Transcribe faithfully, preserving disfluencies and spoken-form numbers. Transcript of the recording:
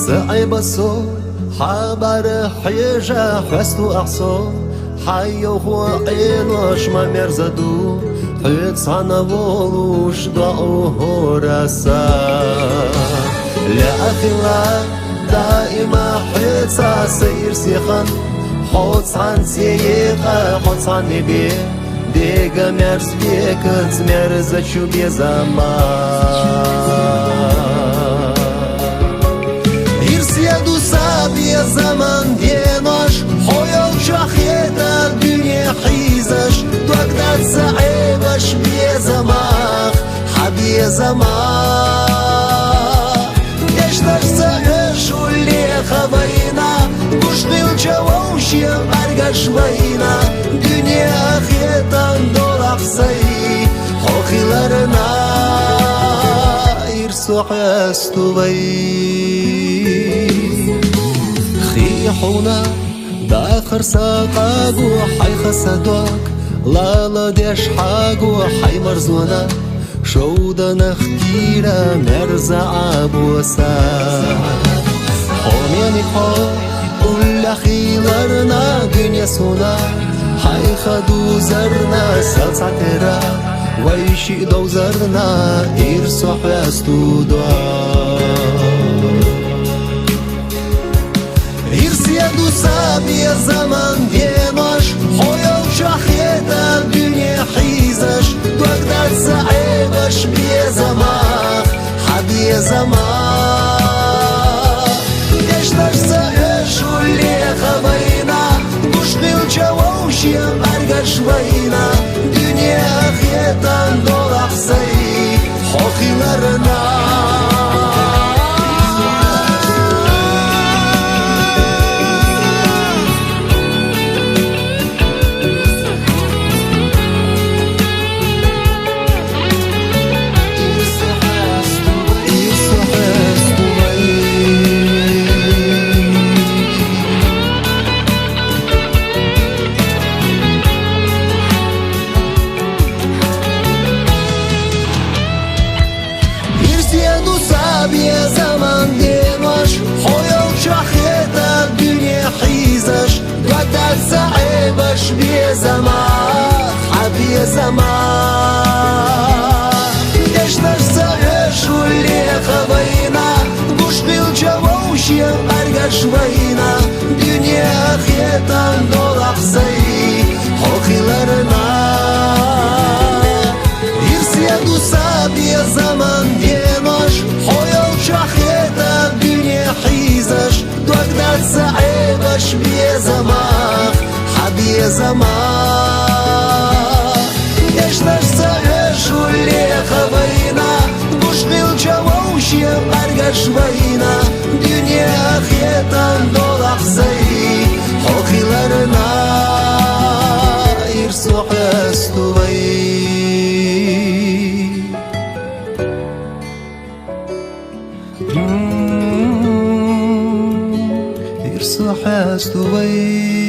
Ца Ӏеба со, хьа бӀара хьежа хьесту ахь со, хьай йовхо Ӏенош ма мерза ду, хьоьца цхьана волуш доӀа хӀора са. Лаьа хила даима хьоьца са ирсе хан, хьо цхьана цӀе екъа, хьо цхьана бе, дега мерза бекаца мерза чу беза ма. Ирсе ду са безаман денош, хьо йолчохь хета дуьне хьийзаш, дог дац ца Ӏебаш беза мах, хьан беза мах. Дешнаш ца оьшуш леха вайна, гуш хилча вовшен бӀаьргаш вайна, дуьне а хетан долахь сай, хьо хиларна ирсо хьесту вай. Хи хьуна дахар са къаго хьайха са дог, лала деш хьаго хьай марзона, шовданах кийра мерза Ӏабоса. Хьо мениг хьо уллехь хиларна дуьне суна, хьайха дузарна са цхьатера, вай шиъ довзарна ирсо хьесту дог. Ирсе ду са безаман денош, хьо йолчохь хета дуьне хьийзаш, дог дац ца Ӏебаш беза мах, хьан беза мах. Дешнаш ца оьшуш леха вайна, гуш хилча вовшен бӀаьргаш вайна, дуьне а хетан долахь сай, хьо хиларна. Ирсе ду са безаман денош, хьо йолчохь хета дуьне хьийзаш, дог дац ца Ӏебаш беза мах, хьан беза мах. Дешнаш ца оьшуш леха вайна, гуш хилча вовшен бӀаьргаш вайна, дуьне а хетан долахь сай, хьо хиларна. Ирсе ду са безаман денош, хьо йолчохь хета дуьне хьийзаш, дог дац ца Ӏебаш беза мах, хьан беза мах. Дешнаш ца оьшуш леха вайна, гуш хилча вовшен бӀаьргаш вайна, дуьне а хетан долахь сай, хьо хиларна ирсо хьесту вай. Ирсо хьесту вай.